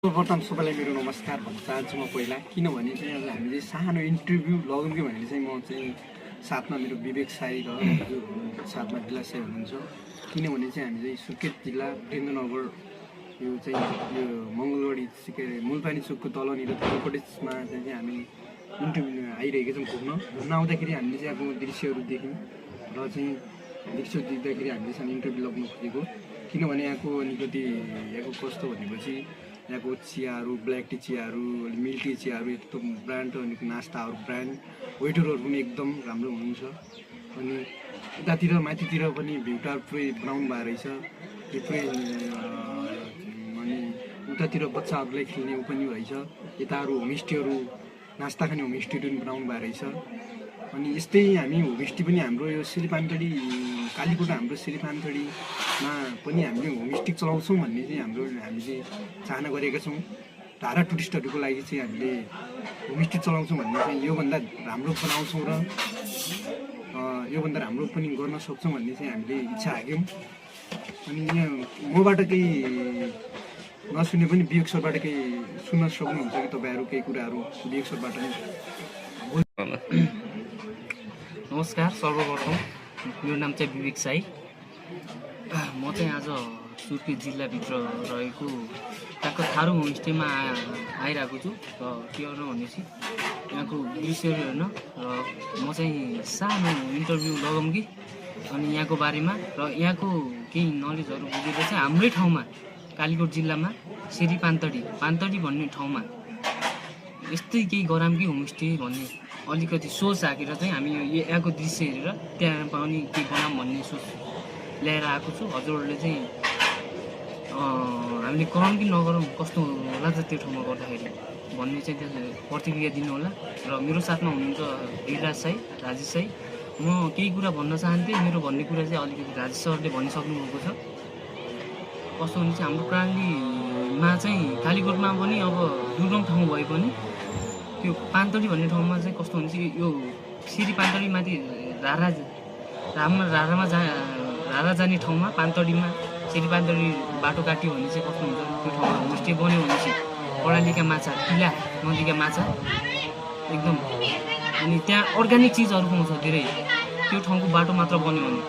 सर्वप्रथम सबैलाई मेरो नमस्कार भन्न चाहन्छु म पहिला, किनभने चाहिँ आज हामीले सानो इन्टरभ्यू लगौँ कि भनेर चाहिँ म चाहिँ साथमा मेरो विवेक साई र साथमा विलास साई हुनुहुन्छ। किनभने चाहिँ हामी चाहिँ सुर्खेत जिल्ला वीरेन्द्रनगर यो चाहिँ यो मङ्गलगढी के अरे मुलपानी चोकको तलनिर कटेजमा चाहिँ हामी इन्टरभ्यू आइरहेको छौँ। घुम्न आउँदाखेरि हामीले चाहिँ अब दृश्यहरू देख्यौँ र चाहिँ दृश्य देख्दाखेरि हामीले चाहिँ इन्टरभ्यू लगाउनु खोजेको। किनभने यहाँको अलिकति यहाँको कस्तो भनेपछि यहाँको चियाहरू, ब्ल्याक टी चियाहरू, मिल्क टी चियाहरू, यस्तो ब्रान्ड अनि नास्ताहरू ब्रान्ड वेटरहरू पनि एकदम राम्रो हुनुहुन्छ। अनि उतातिर माथितिर पनि भ्युटार पुरै बनाउनु भएको रहेछ, त्यो पुरै अनि उतातिर बच्चाहरूलाई खेल्ने ऊ पनि रहेछ। यताहरू होमस्टेहरू नास्ता खाने होमस्टेहरू पनि बनाउनु भएको रहेछ। अनि यस्तै हामी होमस्टे पनि हाम्रो यो सिलिपानथडी कालीकोट हाम्रो सिलिपानथडीमा पनि हामीले होमस्टे चलाउँछौँ भन्ने चाहिँ हामीले चाहना गरेका छौँ। धारा टुरिस्टहरूको लागि चाहिँ हामीले होमस्टे चलाउँछौँ भन्ने चाहिँ योभन्दा राम्रो बनाउँछौँ र योभन्दा राम्रो पनि गर्न सक्छौँ भन्ने चाहिँ हामीले इच्छा राख्यौँ। अनि यहाँ मबाट केही नसुने पनि विवेक सरबाट केही सुन्न सक्नुहुन्छ कि तपाईँहरू केही कुराहरू विवेक सरबाट नै? नमस्कार, सर्वप्रथम मेरो नाम चाहिँ विवेक साई। म चाहिँ आज सुर्खेत जिल्लाभित्र रहेको त्यहाँको थारू होमस्टेमा आइरहेको छु र के गर्नु भनेपछि यहाँको दृश्यहरू हेर्न र म चाहिँ सानो इन्टरभ्यू लगाउँ कि अनि यहाँको बारेमा र यहाँको केही नलेजहरू बुझेर चाहिँ हाम्रै ठाउँमा कालीकोट जिल्लामा पान्तडी भन्ने ठाउँमा यस्तै केही गराम कि होमस्टे भन्ने अलिकति सोच राखेर चाहिँ हामी यहाँको दृश्य हेरेर त्यहाँ पनि केही बनाऊँ भन्ने सोच ल्याएर आएको छु। हजुरहरूले चाहिँ हामीले गरौँ कि नगरौँ, कस्तो होला त त्यो ठाउँमा गर्दाखेरि भन्ने चाहिँ त्यहाँ प्रतिक्रिया दिनु होला। र मेरो साथमा हुनुहुन्छ विलास साई, राजेश साई। म केही कुरा भन्न चाहन्थेँ, मेरो भन्ने कुरा चाहिँ अलिकति राजेश सरले भनिसक्नुभएको छ। कस्तो भने चाहिँ हाम्रो प्राणीमा चाहिँ कालीकोटमा पनि अब दुर्गम ठाउँ भए पनि त्यो पान्तडी भन्ने ठाउँमा चाहिँ कस्तो हुन्छ कि यो सिरी पान्तडी माथि रारा जाने ठाउँमा पान्तडीमा सिरी पान्तडी बाटो काट्यो भने चाहिँ कस्तो हुन्छ, त्यो ठाउँमा होमस्टे बन्यो भने चाहिँ पढालीका माछा, किला नदीका माछा एकदम, अनि त्यहाँ अर्ग्यानिक चिजहरू पाउँछ धेरै, त्यो ठाउँको बाटो मात्र बन्यो भने।